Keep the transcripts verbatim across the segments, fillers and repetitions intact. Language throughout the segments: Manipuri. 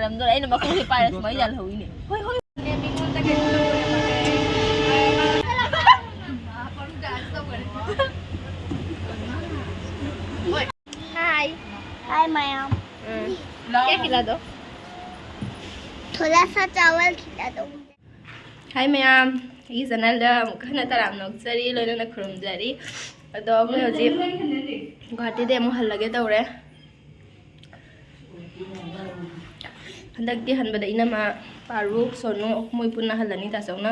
ꯃꯇꯝꯗꯨꯗ ꯑꯩꯅ ꯃꯈꯣꯡꯁꯦ ꯄꯥꯏꯔ ꯁꯨꯃꯥꯏꯅ ꯌꯥꯜꯍꯧꯋꯤꯅꯦ꯫ ꯍꯣꯏ, ꯍꯣꯏ꯫ Hi. Hi, ma'am. क्या खिला दो? थोड़ा सा चावल खिला दो मुझे। Hi ꯃꯌꯥꯝ, ꯑꯩꯒꯤ ꯆꯦꯅꯦꯜꯗ ꯑꯃꯨꯛ ꯍꯟꯅ ꯇꯔꯥꯝꯅ ꯑꯣꯛꯆꯔꯤ, ꯂꯣꯏꯅꯅ ꯈꯨꯔꯨꯝꯖꯔꯤ꯫ ꯑꯗꯣ ꯑꯩꯈꯣꯏ ꯍꯧꯖꯤꯛ ꯒꯨꯍꯥꯇꯤꯗꯒꯤ ꯑꯃꯨꯛ ꯍꯜꯂꯒꯦ ꯇꯧꯔꯦ꯫ ꯍꯟꯗꯛꯇꯤ ꯍꯟꯕꯗ ꯏꯅꯝꯃ, ꯄꯥꯔꯨꯛ, ꯁꯣꯅꯨ, ꯃꯣꯏ ꯄꯨꯟꯅ ꯍꯜꯂꯅꯤ꯫ ꯇꯥꯆꯧꯅ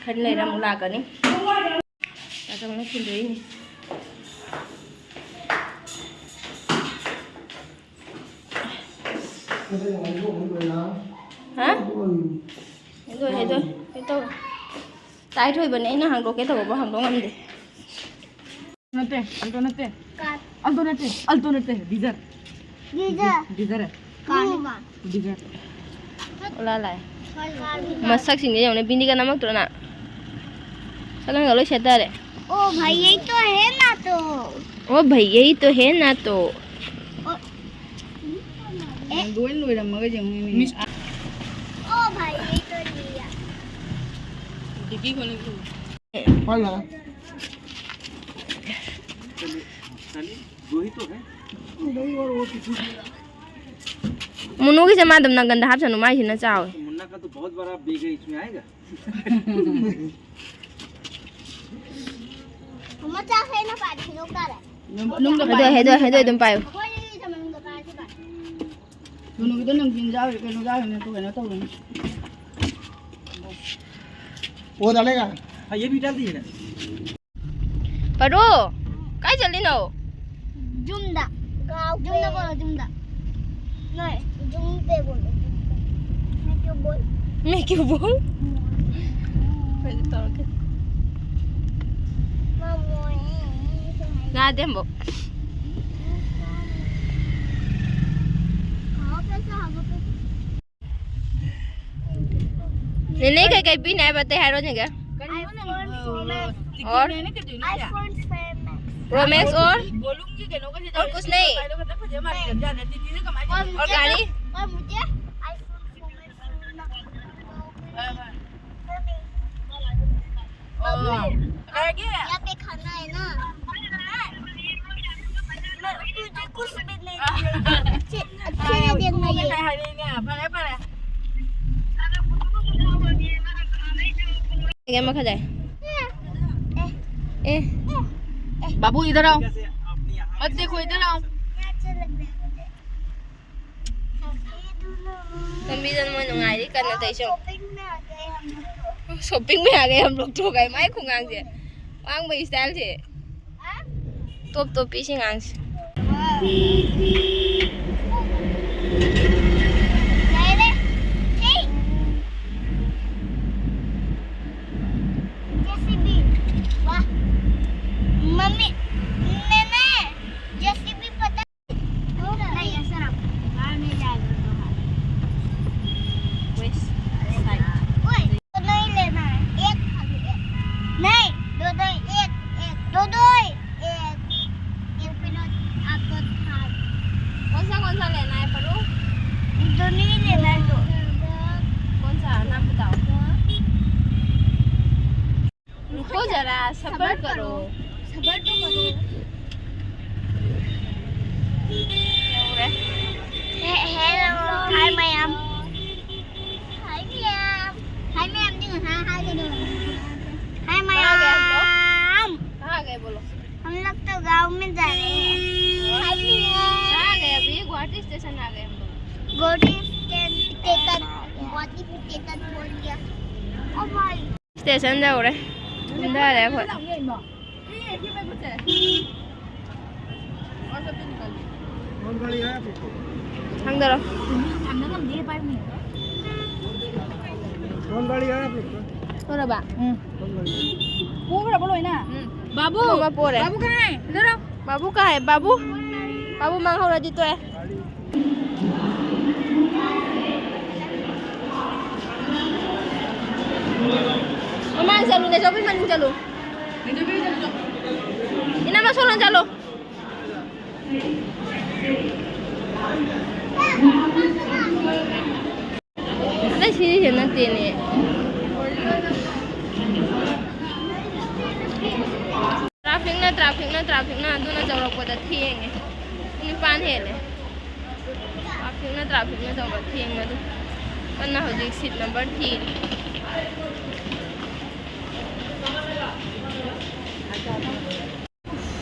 ꯈꯔ ꯂꯩꯔ ꯑꯃꯨꯛ ꯂꯥꯛꯀꯅꯤ꯫ ꯇꯥꯆꯧꯅ ꯊꯤꯟꯗꯣꯏꯅꯤ꯫ ꯍꯥ? ꯍꯦꯗꯣ, ꯍꯦꯗꯣ, ꯍꯦꯗꯣ꯫ ꯇꯥꯏꯠ ꯑꯣꯏꯕꯅꯦ, ꯑꯩꯅ ꯍꯥꯡꯗꯣꯛꯀꯦ ꯇꯧꯕ ꯍꯥꯡꯗꯣꯛ ꯉꯝꯗꯦ꯫ ꯅꯠꯇꯦ, ꯑꯜꯇꯣ ꯅꯠꯇꯦ꯫ ꯀꯥꯔ꯫ ꯑꯜꯇꯣ ꯅꯠꯇꯦ, ꯑꯜꯇꯣ ꯅꯠꯇꯦ, ꯗꯤꯖꯔ꯫ ꯗꯤꯖꯔ꯫ ꯗꯤꯖꯔ꯫ ꯀꯥꯔꯅꯤ, ꯀꯥꯔ꯫ ꯗꯤꯖꯔ꯫ ꯑꯣꯂꯥ ꯂꯥꯛꯑꯦ꯫ ꯀꯥꯔꯅꯤ꯫ ꯃꯁꯛꯁꯤꯡꯁꯦ ꯌꯦꯡꯉꯨꯅꯦ, ꯕꯤꯟꯗꯤꯒ ꯅꯝꯃꯛꯇ꯭ꯔꯣ ꯅꯪ? ꯁꯛꯂꯪꯒ ꯂꯣꯏ ꯁꯦꯠꯇꯔꯦ꯫ ओ भाई, यही तो है ना तो। ओ भाई, यही तो है ना तो। ओ, ए? ꯂꯣꯏ ꯂꯣꯏꯔꯝꯃꯒ ꯌꯦꯡꯉꯨꯅꯦ꯫ ओ भाई, यही तो लिया। ꯗꯤꯒꯤ ꯈꯣꯠꯂ ꯆꯠꯂꯨ꯫ ꯆꯠꯂꯨ꯫ ꯆꯠꯂꯨ꯫ ꯗꯣꯍꯤ ꯇꯣ ꯍꯦ꯫ ꯃꯨꯅꯨꯒꯤꯁꯦ ꯃꯥ ꯑꯗꯨꯝ ꯅꯪꯒꯟꯗ ꯍꯥꯞꯁꯅꯨ, ꯃꯥꯏꯁꯤꯅ ꯆꯥꯎꯋꯦ꯫ मुन्ना का तो बहुत बड़ा बैग है, इसमें आएगा। ꯃꯆꯥ ꯍꯦꯟꯅ ꯄꯥꯏꯕ ꯍꯩꯅꯧ ꯇꯥꯔꯦ꯫ ꯃꯅꯨꯡꯗ ꯍꯦꯗꯣ, ꯄꯥꯏꯌꯨ, ꯍꯦꯗꯣ, ꯃꯅꯨꯡꯗ ꯍꯦꯗꯣ ꯄꯥꯏꯌꯨ꯫ ꯑꯗꯨꯝ ꯄꯥꯏꯔꯁꯤ ꯄꯥꯏ꯫ ꯃꯅꯨꯡꯒꯤꯗꯣ ꯅꯪ ꯌꯦꯟꯖꯥꯡ ꯀꯩꯅꯣ ꯆꯥꯔꯤꯅꯦ, ꯑꯗꯨ ꯀꯩꯅꯣ ꯇꯧꯔꯅꯤ꯫ वो डालेगा। हाँ, ये भी डाल दीजिए ना। ꯄꯔꯣ, ꯀꯥꯏ ꯆꯠꯂꯤꯅꯣ? ꯌꯨꯝꯗ꯫ ꯌꯨꯝꯗ ꯕꯣꯂꯣ, ꯌꯨꯝꯗ꯫ ꯅꯣꯏ, ꯌꯨꯝꯗ ꯕꯣꯂꯣ, ꯌꯨꯝꯗ꯫ मैं क्यों बोल? मैं क्यों बोल? ꯎꯝ꯫ ꯀꯩꯅꯣ ꯇꯧꯔꯒꯦ꯫ ꯃꯃꯣꯏ꯫ ꯌꯥꯗꯦ ꯑꯃꯨꯛ꯫ ꯅꯦꯅꯦ, ꯀꯩꯀꯩ ꯄꯤꯅꯤ ꯍꯥꯏꯕ ꯑꯇꯩ ꯍꯥꯏꯔꯣꯅꯦꯒ꯫ iPhone Pro Max. और? iPhone Pro Max और? और कुछ नहीं? और गाड़ी? और मुझे यहाँ पे खाना है ना। मैं, तुझे कुछ भी नहीं दिया। अच्छे, अच्छे से देखना ये। ꯐꯔꯦ, ꯐꯔꯦ꯫ ये मखा जाए। ए, बाबू, इधर आओ। मत देखो, इधर आओ। ꯂꯝꯕꯤꯗ ꯃꯣꯏ ꯅꯨꯡꯉꯥꯏꯔꯤ ꯀꯟꯅ ꯇꯧꯔꯤꯁꯦ ꯌꯦꯡꯉꯣ꯫ शॉपिंग में आ गए हम लोग तो। शॉपिंग में आ गए हम लोग तो ꯀꯥꯏ ꯃꯥꯏ ꯈꯨꯉꯥꯡꯁꯦ꯫ ꯋꯥꯡꯕꯒꯤ ꯏꯁꯇꯥꯏꯜꯁꯦ꯫ ꯇꯣꯞ ꯇꯣꯞꯄꯤ ꯁꯤ ꯉꯥꯡꯁꯦ꯫ जेसीबी। वाह। मम्मी, मैंने जेसीबी पता नहीं, ऐसा रखो। बाहर नहीं जाएगा तो हाथ। Waste side। ओए, दो दो ही लेना है। एक खाली है। नहीं, दो दो ही, एक, एक, दो दो ही, एक। एक मिनट, आपको था। कौन सा, कौन सा लेना है, पढ़ो? दोनों ही लेना है तो। कौन सा? नाम बताओ। रुको जरा, सबर करो। सबर तो करो। हे-, hello, hi ma'am. Hi ma'am. Hi ma'am ji, हाँ, हाय मैम। हाय कहाँ गए हम लोग? मैम। कहाँ गए बोलो? हम लोग तो गांव में जा रहे हैं। Hi ma'am. कहाँ गए अभी? गुवाहाटी स्टेशन आ गए हम लोग। गुवाहाटी स्टेशन, गुवाहाटी स्टेशन बोल दिया। ओ भाई। ꯁ꯭ꯇꯦꯁꯟ ꯌꯧꯔꯦ꯫ ꯀꯨꯝꯊꯔꯦ ꯑꯩꯈꯣꯏ꯫ ꯊꯥꯡꯗꯔꯣ꯫ ꯀꯣꯟ ꯒꯥꯔꯤ ꯍꯥꯏ ꯑꯄꯤꯛꯄ? ꯇꯧꯔꯕ? ꯎꯝ꯫ ꯀꯣꯟ ꯒꯥꯔꯤ꯫ ꯄꯨꯈ꯭ꯔꯕꯣ ꯂꯣꯏꯅ? ꯎꯝ꯫ ꯕꯥꯕꯨ! ꯑꯃ ꯄꯣꯔꯦ꯫ ꯕꯥꯕꯨ ꯀꯗꯥꯏ? ꯏꯙꯔ ꯑꯥꯎ꯫ ꯕꯥꯕꯨ ꯀꯥꯏ? ꯕꯥꯕꯨ? ꯕꯥꯕꯨ ꯃꯥꯡꯍꯧꯔꯗꯤ ꯇꯣꯛꯑꯦ꯫ ꯃꯃꯥꯡ ꯆꯠꯂꯨꯅꯦ, ꯆꯧꯕꯤ ꯃꯅꯤꯡ ꯆꯠꯂꯨ꯫ ꯏꯅꯝꯃ ꯁꯣꯝꯂꯣꯝ ꯆꯠꯂꯨ꯫ ꯑꯩ ꯁꯤꯔꯤꯁꯦ ꯅꯠꯇꯦꯅꯦ꯫ ꯇ꯭ꯔꯥꯐꯤꯛꯅ, ꯇ꯭ꯔꯥꯐꯤꯛꯅ, ꯇ꯭ꯔꯥꯐꯤꯛꯅ, ꯑꯗꯨꯅ ꯌꯧꯔꯛꯄꯗ ꯊꯦꯡꯉꯦ꯫ ꯄꯨꯡ ꯅꯤꯄꯥꯟ ꯍꯦꯜꯂꯦ꯫ ꯇ꯭ꯔꯥꯐꯤꯛꯅ, ꯇ꯭ꯔꯥꯐꯤꯛꯅ ꯇꯧꯔ ꯊꯦꯡꯕꯗꯨ꯫ ꯀꯟꯅ ꯍꯧꯖꯤꯛ ꯁꯤꯠ ꯅꯝꯕꯔ ꯊꯤꯔꯤ꯫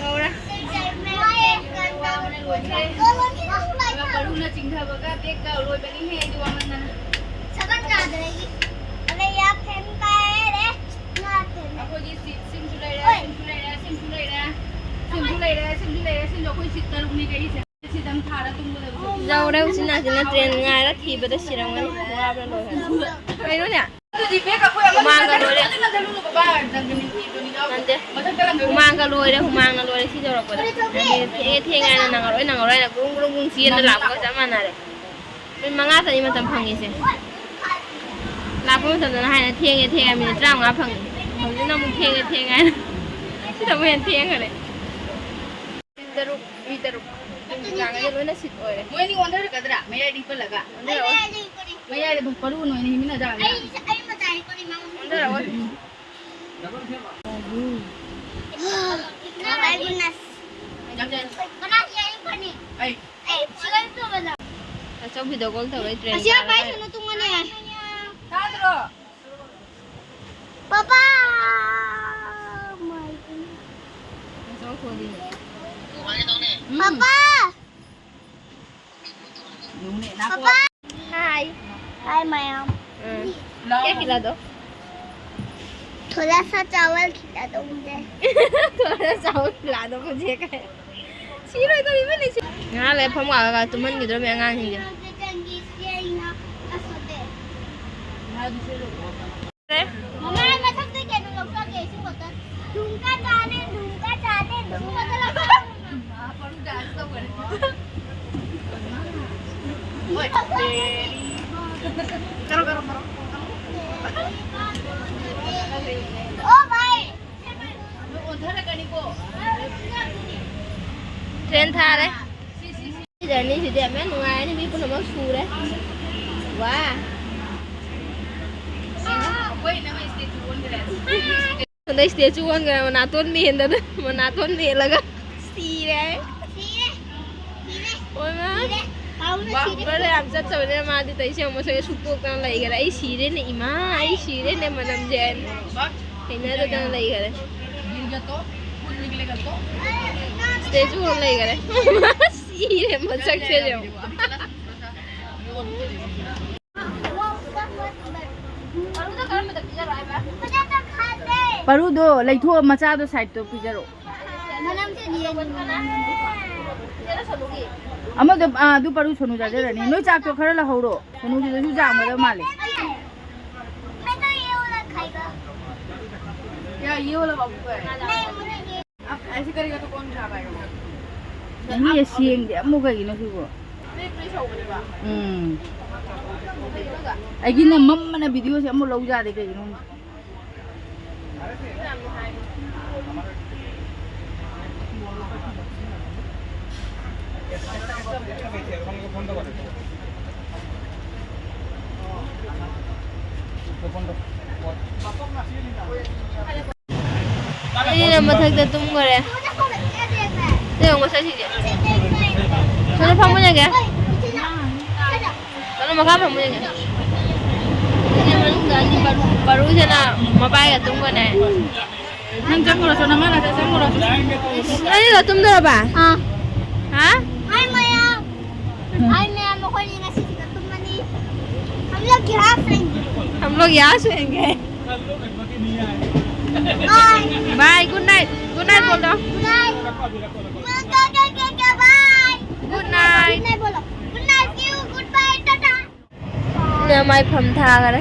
ꯌꯧꯔꯦ꯫ ꯃꯔꯨꯅ ꯆꯤꯡꯊꯕꯒ ꯕꯦꯛꯀ ꯂꯣꯏꯕꯅꯤꯍꯦ, ꯑꯩꯗꯤ ꯋꯥꯃꯟꯗꯅ꯫ ꯁꯒꯠ ꯌꯥꯗ꯭ꯔꯦ꯫ ꯑꯗꯩ ꯌꯥ ꯐꯦꯟ ꯀꯥꯏꯔꯦ꯫ ꯉꯥ ꯐꯦꯟ꯫ ꯑꯩꯈꯣꯏꯒꯤ ꯁꯤꯠ ꯁꯤꯝꯁꯨ ꯂꯩꯔꯦ, ꯁꯤꯝꯁꯨ ꯂꯩꯔꯦ, ꯁꯤꯝꯁꯨ ꯂꯩꯔꯦ, ꯁꯤꯝꯁꯨ ꯂꯩꯔꯦ, ꯁꯤꯝꯁꯨ ꯂꯩꯔꯦ, ꯁꯤꯝꯁꯨ ꯑꯩꯈꯣꯏ ꯁꯤꯠ ꯇꯔꯨꯛꯅꯤ ꯀꯩꯁꯦ꯫ ꯁꯤꯗꯪ ꯊꯥꯔ ꯇꯨꯝꯒꯗꯕꯁꯦ꯫ ꯌꯧꯔꯦ ꯎꯆꯤꯟ ꯅꯥꯆꯤꯟꯅ ꯇ꯭ꯔꯦꯟ ꯉꯥꯏꯔ ꯊꯤꯕꯗ ꯁꯤꯔꯝꯒꯅꯤ꯫ ꯋꯥꯕꯅ ꯂꯣꯏꯔꯦ꯫ ꯀꯩꯅꯣꯅꯦ? ꯑꯗꯨꯗꯤ ꯕꯦꯛ ꯑꯩꯈꯣꯏ ꯑꯃ ꯃꯥꯡꯒ ꯂꯣꯏꯔꯦ꯫ ꯅꯠꯇꯦ꯫ ꯍꯨꯃꯥꯡꯒ ꯂꯣꯏꯔꯦ, ꯍꯨꯃꯥꯡꯅ ꯂꯣꯏꯔꯦ ꯁꯤ ꯌꯧꯔꯛꯄꯗ꯫ ꯑꯗꯩ ꯊꯦꯡꯉꯦ ꯊꯦꯡꯉꯦ ꯍꯥꯏꯅ ꯅꯪꯉꯔꯣꯏ ꯅꯪꯉꯔꯣꯏ ꯍꯥꯏꯅ ꯒ꯭ꯔꯨꯡ ꯒ꯭ꯔꯨꯡ ꯒ꯭ꯔꯨꯡ ꯆꯦꯟꯗ ꯂꯥꯛꯄꯒ ꯆꯞ ꯃꯥꯟꯅꯔꯦ꯫ ꯃꯤꯅꯤꯠ ꯃꯉꯥ ꯆꯅꯤ ꯃꯇꯝ ꯐꯪꯉꯤꯁꯦ꯫ ꯂꯥꯛꯄ ꯃꯇꯝꯗꯅ ꯍꯥꯏꯅ ꯊꯦꯡꯉꯦ ꯊꯦꯡꯉꯦ ꯃꯤꯅꯤꯠ ꯇꯔꯥꯃꯉꯥ ꯐꯪꯉꯤ꯫ ꯍꯧꯖꯤꯛꯅ ꯑꯃꯨꯛ ꯊꯦꯡꯉꯦ ꯊꯦꯡꯉꯦ ꯍꯥꯏꯅ ꯁꯤꯗ ꯑꯃꯨꯛ ꯍꯦꯟꯅ ꯊꯦꯡꯈꯔꯦ꯫ ꯇꯔꯨꯛ, ꯃꯤ ꯇꯔꯨꯛ꯫ ꯅꯨꯃꯤꯗꯥꯡ ꯑꯅꯤ ꯂꯣꯏꯅ ꯁꯤꯠ ꯑꯣꯏꯔꯦ꯫ ꯃꯣꯏ ꯑꯅꯤ ꯑꯣꯟꯊꯔꯛꯀꯗ꯭ꯔꯥ? ꯃꯌꯥꯏꯗ ꯍꯤꯞꯄꯜꯂꯒ? ꯑꯣꯟꯊꯔꯛꯑꯣꯏ꯫ ꯃꯌꯥꯏꯗ ꯄꯔꯨ ꯅꯣꯏꯅ ꯍꯤꯞꯃꯤꯟꯅꯖꯔꯒ? ꯑꯩ, ꯑꯩ ꯃꯇꯥꯏ ꯍꯤꯞꯄꯅꯤ, ꯃꯥ ꯑꯣꯟꯊꯔꯛꯑꯣꯏ꯫ My goodness. ꯀꯅꯥ ꯌꯥꯏ ꯐꯅꯤ? ꯑꯩ꯫ ꯑꯩ ꯁꯤꯒꯩ ꯇꯧꯕꯗ꯫ ꯑꯆꯧꯕꯤꯗ ꯀꯣꯜ ꯇꯧꯔꯦ, ꯇ꯭ꯔꯦꯟ ꯑꯁꯤ ꯌꯥꯝ ꯀꯥꯔꯒ ꯄꯥꯏꯁꯅꯨ, ꯇꯨꯝꯃꯅꯤ꯫ ꯇꯥꯗ꯭ꯔꯣ? Papa! My goodness. Papa! Papa! Hi. Hi, ꯃꯌꯥꯝ꯫ ꯎꯝ꯫ क्या खिला दो? थोड़ा सा चावल खिला दो मुझे। थोड़ा सा चावल खिला दो मुझे कहे। ꯁꯤꯔꯣꯏꯗꯧꯔꯤꯕꯅꯤ ꯁꯤ꯫ ꯉꯥꯏꯍꯥꯛ ꯂꯩꯔ ꯐꯃꯨꯡ ꯂꯥꯛꯑꯒ ꯇꯨꯝꯍꯟꯈꯤꯗꯧꯔꯕꯅꯤ ꯑꯉꯥꯡꯁꯤꯡꯁꯦ꯫ ꯃꯃꯥ, ꯃꯊꯛꯇ ꯀꯩꯅꯣ ꯂꯧꯊꯣꯛꯀꯦ, ꯏꯁꯤꯡ ꯕꯣꯇꯜ꯫ ꯙꯨꯝꯀꯥ ꯆꯥꯅꯦ, ꯙꯨꯝꯀꯥ ꯆꯥꯅꯦ, ꯙꯨꯝꯀꯥ ꯆꯥꯅꯦ꯫ ꯀꯔꯣ, ꯀꯔꯣ, ꯀꯔꯣ꯫ ꯑꯣ ꯚꯥꯏ꯫ ꯇ꯭ꯔꯦꯟ ꯊꯥꯔꯦ꯫ ꯖꯔꯅꯤꯁꯤꯗꯤ ꯌꯥꯝ ꯅꯨꯡꯉꯥꯏꯔꯅꯤ, ꯃꯤ ꯄꯨꯝꯅꯃꯛ ꯁꯨꯔꯦ꯫ ꯋꯥ꯫ ꯑꯗꯩ ꯁ꯭ꯇꯦꯆꯨ ꯑꯣꯟꯈ꯭ꯔꯦ, ꯃꯅꯥꯇꯣꯟ ꯃꯦꯟꯗꯅ, ꯃꯅꯥꯇꯣꯟ ꯃꯦꯜꯂꯒ ꯁꯤꯔꯦ꯫ ꯁꯤꯔꯦ꯫ ꯁꯤꯔꯦ꯫ ꯍꯣꯏ, ꯃꯥ꯫ ꯁꯤꯔꯦ꯫ ꯄꯥꯎꯅ ꯁꯤꯔꯦ꯫ ꯕ꯭ꯔꯗꯔ ꯌꯥꯝ ꯆꯠꯇꯕꯅꯤꯅ ꯃꯥꯗꯤ ꯇꯧꯏꯁꯦ ꯌꯦꯡꯉꯣ, ꯃꯁꯛꯁꯦ ꯁꯨꯛꯇꯣꯛꯇꯅ ꯂꯩꯈꯔꯦ꯫ "ꯑꯩ ꯁꯤꯔꯦꯅꯦ ꯏꯃꯥ, ꯑꯩ ꯁꯤꯔꯦꯅꯦ ꯃꯅꯝꯁꯦ" ꯍꯥꯏꯅ ꯍꯩꯅꯗꯗꯅ ꯂꯩꯈꯔꯦ꯫ ꯁ꯭ꯇꯦꯆꯨ ꯑꯣꯟ ꯂꯩꯈꯔꯦ꯫ ꯁꯤꯔꯦ ꯃꯁꯛꯁꯦ ꯌꯦꯡꯉꯣ꯫ ꯄꯔꯨꯗꯣ ꯂꯩꯊꯣꯛꯑ ꯃꯆꯥꯗꯣ ꯁꯥꯏꯗꯠꯇꯣ ꯄꯤꯖꯔꯛꯑꯣ꯫ ꯑꯃꯗ, ꯑꯥ, ꯑꯗꯨ ꯄꯔꯨ ꯁꯣꯅꯨ ꯆꯥꯖꯔꯅꯤ꯫ ꯅꯣꯏ ꯆꯥꯛꯇꯣ ꯈꯔ ꯂꯧꯍꯧꯔꯣ꯫ ꯁꯣꯅꯨꯒꯤꯗꯁꯨ ꯌꯥꯝꯒꯗꯕ ꯃꯥꯜꯂꯦ꯫ ꯃꯤ ꯑꯁꯦꯡꯗꯤ ꯑꯃꯨꯛ ꯀꯩꯒꯤꯅꯣ ꯁꯤꯕꯣ? ꯎꯝ꯫ ꯑꯩꯒꯤꯅ ꯃꯝꯕꯅ ꯚꯤꯗꯤꯑꯣꯁꯦ ꯑꯃꯨꯛ ꯂꯧ ꯌꯥꯗꯦ ꯀꯩꯒꯤꯅꯣ ꯈꯪꯗꯦ꯫ ꯑꯩꯅ ꯃꯊꯛꯇ ꯇꯨꯝꯈꯔꯦ꯫ ꯁꯤ ꯌꯦꯡꯉꯣ, ꯉꯁꯥꯏ ꯁꯤꯁꯦ꯫ ꯁꯣꯝꯗ ꯐꯝꯃꯨ ꯌꯦꯡꯒꯦ꯫ ꯆꯠꯂꯣ, ꯃꯈꯥ ꯐꯝꯃꯨ ꯌꯦꯡꯒꯦ꯫ ꯁꯤꯒꯤ ꯃꯅꯨꯡꯗ ꯑꯅꯤ ꯕꯥꯔꯨ-, ꯕꯥꯔꯨꯁꯤꯅ ꯃꯄꯥꯏꯒ ꯇꯨꯝꯒꯅꯤ꯫ ꯅꯪ ꯆꯪꯉꯨꯔꯣ, ꯁꯣꯅꯥ, ꯃꯥꯅ ꯆꯪꯉꯨꯔꯣ꯫ ꯅꯪꯒ ꯇꯨꯝꯗꯣꯔꯕ? ꯑꯥ꯫ ꯍꯥ? ꯍꯥꯏ ꯃꯌꯥꯝ꯫ ꯍꯥꯏ ꯃꯌꯥꯝ, ꯑꯩꯈꯣꯏꯅꯤ ꯉꯁꯤꯁꯤꯗ ꯇꯨꯝꯃꯅꯤ꯫ हम लोग यहाँ सोएंगे। हम लोग यहाँ सोएंगे। Bye. Bye, good night. Good night बोल दो। Bye. Bye. Good night. Good night बोलो। Good night, see you, good bye, tata. ꯅ ꯃꯥꯏ ꯐꯝ ꯊꯥꯈꯔꯦ꯫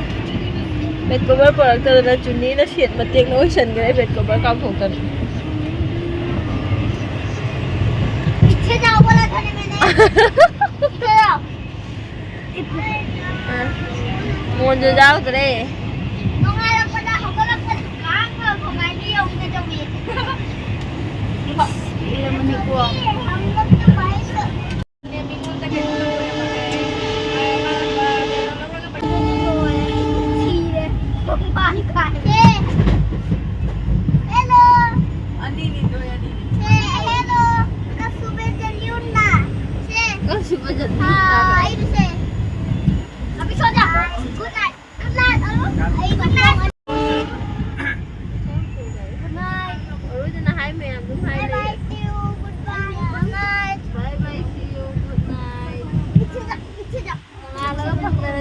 ꯕꯦꯗ ꯀꯣꯚꯔ ꯄꯨꯔꯛꯇꯗꯅ ꯆꯨꯟꯅꯤꯅ ꯁꯦꯠ ꯃꯇꯦꯛꯅ ꯑꯣꯏꯁꯟꯈ꯭ꯔꯦ ꯕꯦꯗ ꯀꯣꯚꯔ ꯀꯥꯎꯊꯣꯛꯇꯅ꯫ पीछे जाओ बोला था ना मैंने। पीछे जाओ। ꯑ, ꯃꯣꯟꯁꯨ ꯌꯥꯎꯗ꯭ꯔꯦ꯫ ꯅꯣꯡꯉꯥꯜꯂꯛꯄꯗ ꯍꯧꯒꯠꯂꯛꯄꯗ ꯀꯥꯡꯅ ꯈꯣꯡꯒꯥꯏꯗ ꯌꯧꯒꯦ ꯇꯧꯏ꯫ ꯄꯦꯜꯂꯕꯅꯤꯀꯣ꯫ हम लोग तो बाइक ꯁꯤꯔꯦ꯫ ꯃꯄꯥꯟ ꯀꯥꯏꯔꯦ꯫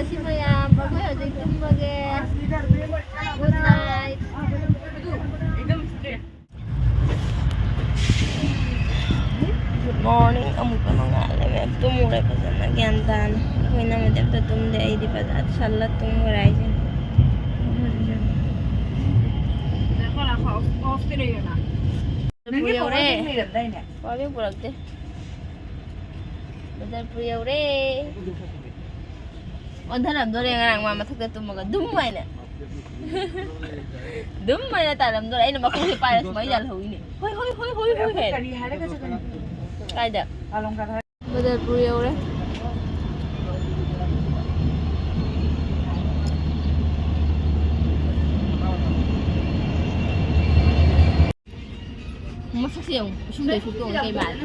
ꯁꯤ ꯃꯌꯥꯝ, ꯑꯩꯈꯣꯏ ꯍꯧꯖꯤꯛ ꯇꯨꯝꯃꯒꯦ꯫ Good night. Good morning. ꯑꯃꯨꯛꯀ ꯅꯣꯡꯉꯥꯜꯂꯦ ꯃꯌꯥꯝ꯫ ꯇꯨꯝꯃꯨꯔꯦ ꯐꯖꯅ ꯒ꯭ꯌꯥꯟ ꯇꯥꯅ꯫ ꯑꯩꯈꯣꯏ ꯏꯅꯝꯃꯗꯤ ꯑꯝꯇ ꯇꯨꯝꯗꯦ꯫ ꯑꯩꯗꯤ ꯐꯖꯅ ꯁꯜꯂ ꯇꯨꯝꯈ꯭ꯔꯦ ꯍꯥꯏꯁꯤꯅꯤ꯫ ꯅꯪꯒꯤ ꯌꯧꯔꯦ꯫ Power bank ꯂꯩꯔꯝꯗꯥꯏꯅꯦ? Power bank ꯄꯨꯔꯛꯇꯦ꯫ ꯕꯖꯥꯔ ꯄꯨꯔ ꯌꯧꯔꯦ꯫ ꯑꯣꯟꯊꯔꯝꯗꯣꯔꯦ ꯉꯔꯥꯡ ꯃꯥ ꯃꯊꯛꯇ ꯇꯨꯝꯃꯒ ꯗꯨꯝ ꯍꯥꯏꯅ꯫ ꯗꯨꯝ ꯍꯥꯏꯅ ꯇꯥꯔꯝꯗꯣꯔꯦ꯫ ꯑꯩꯅ ꯃꯈꯣꯡꯁꯦ ꯄꯥꯏꯔ ꯁꯨꯃꯥꯏꯅ ꯌꯥꯜꯍꯧꯋꯤꯅꯦ꯫ ꯍꯣꯏ, ꯍꯣꯏ, ꯍꯣꯏ, ꯍꯣꯏ, ꯍꯣꯏ ꯍꯥꯏꯅ꯫ ꯀꯔꯤ ꯍꯥꯏꯔꯒ ꯆꯠꯀꯅꯤ? ꯀꯥꯏꯗ? ꯕꯗꯔꯄꯨꯔ ꯌꯧꯔꯦ꯫ ꯃꯁꯛꯁꯦ ꯌꯦꯡꯉꯨ, ꯄꯤꯁꯨꯝꯗ ꯁꯨꯛꯇꯣꯛꯑꯒ ꯀꯩ ꯃꯥꯜꯂꯤ?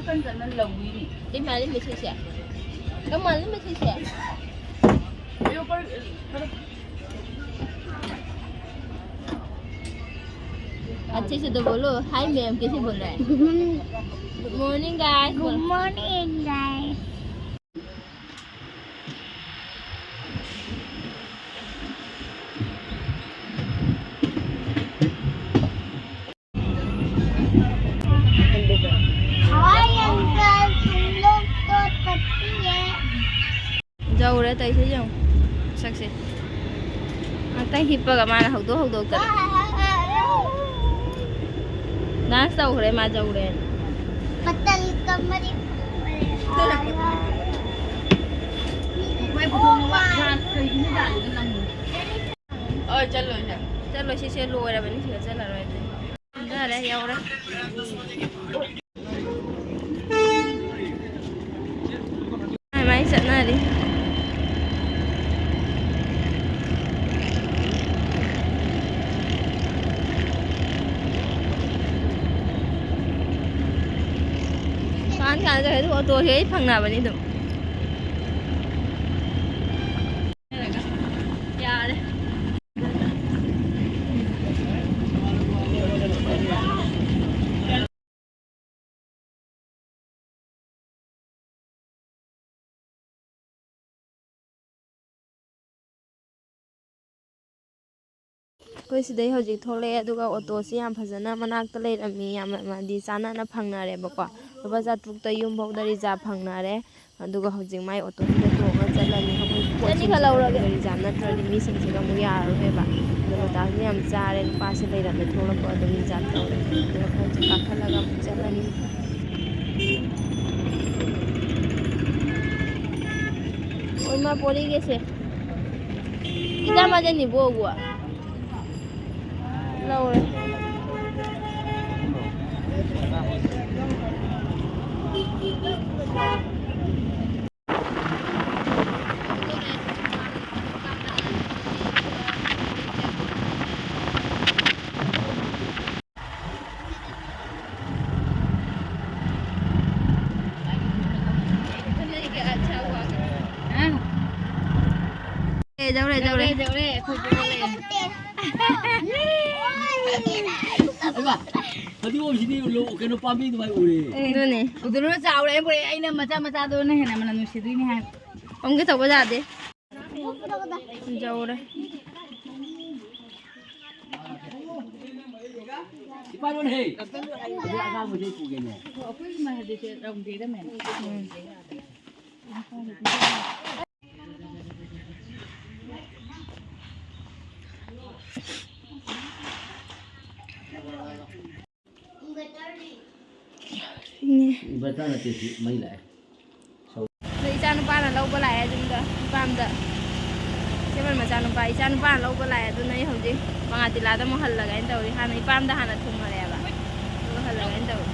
ꯀꯩ ꯃꯥꯜꯂꯤ ꯃꯁꯛꯁꯦ? ꯀꯩ ꯃꯥꯜꯂꯤ ꯃꯁꯛꯁꯦ? अच्छे से तो बोलो, हाय मैम, कैसे बोल रहा है? Good morning. Good morning, guys. Good morning, guys. Hi uncle, तुम लोग तो टट्टी है। ꯌꯧꯔꯦ, ꯇꯧꯏꯁꯦ ꯌꯦꯡꯉꯨ꯫ ꯁꯛꯁꯦ꯫ ꯉꯥꯛꯇꯪ ꯍꯤꯞꯄꯒ ꯃꯥꯅ ꯍꯧꯗꯣꯛ ꯍꯧꯗꯣꯛꯇꯅ꯫ Dance ꯇꯧꯈ꯭ꯔꯦ, ꯃꯥ ꯌꯧꯔꯦ꯫ ꯃꯇꯜ ꯀꯃꯔꯤ꯫ ꯍꯣꯏ, ꯆꯠꯂꯣꯏꯁꯦ꯫ ꯆꯠꯂꯣꯏ, ꯁꯤꯁꯦ ꯂꯣꯏꯔꯕꯅꯤ, ꯁꯤꯗ ꯆꯠꯂꯔꯣꯏ ꯑꯗꯨꯗꯤ꯫ ꯌꯥꯔꯦ, ꯌꯧꯔꯦ꯫ ꯃꯥꯏ ꯃꯥꯏ ꯆꯠꯅꯔꯤ꯫ ꯀꯥꯟ ꯀꯥꯟ ꯆꯠꯈ꯭ꯔꯦ, ꯑꯗꯨꯒ ꯑꯣꯇꯣꯁꯦ ꯑꯩ ꯐꯪꯅꯕꯅꯤ ꯑꯗꯨꯝ꯫ ꯌꯥꯔꯦ꯫ ꯑꯩꯈꯣꯏ ꯁꯤꯗꯩ ꯍꯧꯖꯤꯛ ꯊꯣꯛꯂꯛꯑꯦ, ꯑꯗꯨꯒ ꯑꯣꯇꯣꯁꯤ ꯌꯥꯝ ꯐꯖꯅ ꯃꯅꯥꯛꯇ ꯂꯩꯔꯝꯃꯤ, ꯌꯥꯝ ꯍꯥꯏꯗꯤ ꯆꯥꯟꯅꯅ ꯐꯪꯅꯔꯦꯕꯀꯣ꯫ ꯂꯨꯄꯥ ꯆꯥꯇ꯭ꯔꯨꯛꯇ ꯌꯨꯝꯐꯥꯎꯗ ꯔꯤꯖꯥꯕ ꯐꯪꯅꯔꯦ꯫ ꯑꯗꯨꯒ ꯍꯧꯖꯤꯛ ꯃꯥꯏ ꯑꯣꯇꯣꯁꯤꯗ ꯇꯣꯡꯉꯒ ꯆꯠꯂꯅꯤ꯫ ꯑꯩꯈꯣꯏ ꯄꯣꯠꯁꯤꯡꯁꯦ ꯆꯅꯤꯈꯛ ꯂꯧꯔꯒꯦ꯫ ꯔꯤꯖꯥꯕ ꯅꯠꯇ꯭ꯔꯗꯤ ꯃꯤꯁꯤꯡꯁꯤꯒ ꯑꯃꯨꯛ ꯌꯥꯔꯔꯣꯏꯕ꯫ ꯑꯗꯣ ꯃꯇꯥꯡꯁꯦ ꯌꯥꯝ ꯆꯥꯔꯦ, ꯅꯨꯄꯥꯁꯦ ꯂꯩꯔꯝꯃꯦ, ꯊꯣꯛꯂꯛꯄ ꯑꯗꯨꯝ ꯔꯤꯖꯥꯕ ꯇꯧꯔꯦ꯫ ꯑꯗꯨꯒ ꯈꯔ ꯀꯥꯈꯠꯂꯒ ꯑꯃꯨꯛ ꯆꯠꯂꯅꯤ꯫ ꯑꯣꯏꯃꯥ ꯄꯣꯔꯤꯒꯦꯁꯦ꯫ ꯏꯆꯥ ꯃꯥꯗꯅꯤꯕꯣ ꯑꯒꯨꯋꯥ꯫ ꯂꯧꯔꯦ꯫ ꯑꯦ, ꯌꯧꯔꯦ, ꯌꯧꯔꯦ꯫ ꯌꯧꯔꯦ, ꯌꯧꯔꯦ, ꯑꯩꯈꯣꯏ ꯌꯧꯔꯦ꯫ ꯍꯩꯃꯥ, ꯐꯗꯤꯒꯣꯝꯁꯤꯗꯤ ꯂꯣ-, ꯀꯩꯅꯣ, ꯄꯥꯝꯕꯤ ꯑꯗꯨꯃꯥꯏ ꯎꯔꯦ꯫ ꯑꯗꯨꯅꯦ꯫ ꯎꯗ꯭ꯔꯣ, ꯆꯥꯎꯔꯦ, ꯃꯣꯏ ꯑꯩꯅ ꯃꯆꯥ ꯃꯆꯥꯗꯣꯅ ꯍꯦꯟꯅ ꯃꯅꯝ ꯅꯨꯡꯁꯤꯗꯣꯏꯅꯤ ꯍꯥꯏ꯫ ꯑꯃꯨꯛꯀꯤ ꯇꯧꯕ ꯌꯥꯗꯦ꯫ ꯌꯧꯔꯦ꯫ ꯏꯄꯥ ꯂꯣꯟ ꯍꯦ꯫ ꯑꯗꯨ ꯑꯉꯥꯡꯕꯁꯦ ꯄꯨꯒꯦꯅꯦ꯫ ꯎꯝ꯫ ꯏꯟꯚꯔꯇꯔ ꯅꯠꯇꯦ, ꯁꯤ ꯃꯩ ꯂꯥꯛꯑꯦ꯫ ꯑꯗꯣ ꯏꯆꯥ ꯅꯨꯄꯥꯅ ꯂꯧꯕ ꯂꯥꯛꯑꯦ ꯌꯨꯝꯗ, ꯏꯄꯥꯝꯗ꯫ ꯀꯦꯕꯜ ꯃꯆꯥꯅꯨꯄꯥ, ꯏꯆꯥ ꯅꯨꯄꯥꯅ ꯂꯧꯕ ꯂꯥꯛꯑꯦ, ꯑꯗꯨꯅ ꯑꯩ ꯍꯧꯖꯤꯛ ꯃꯉꯥꯇꯤꯂꯥꯗ ꯑꯃꯨꯛ ꯍꯜꯂꯒꯦ ꯍꯥꯏꯅ ꯇꯧꯔꯤ꯫ ꯍꯥꯟꯅ ꯏꯄꯥꯝꯗ ꯍꯥꯟꯅ ꯊꯨꯡꯉꯔꯦꯕ, ꯑꯗꯨꯒ ꯍꯜꯂꯒꯦ ꯍꯥꯏꯅ ꯇꯧꯔꯤ꯫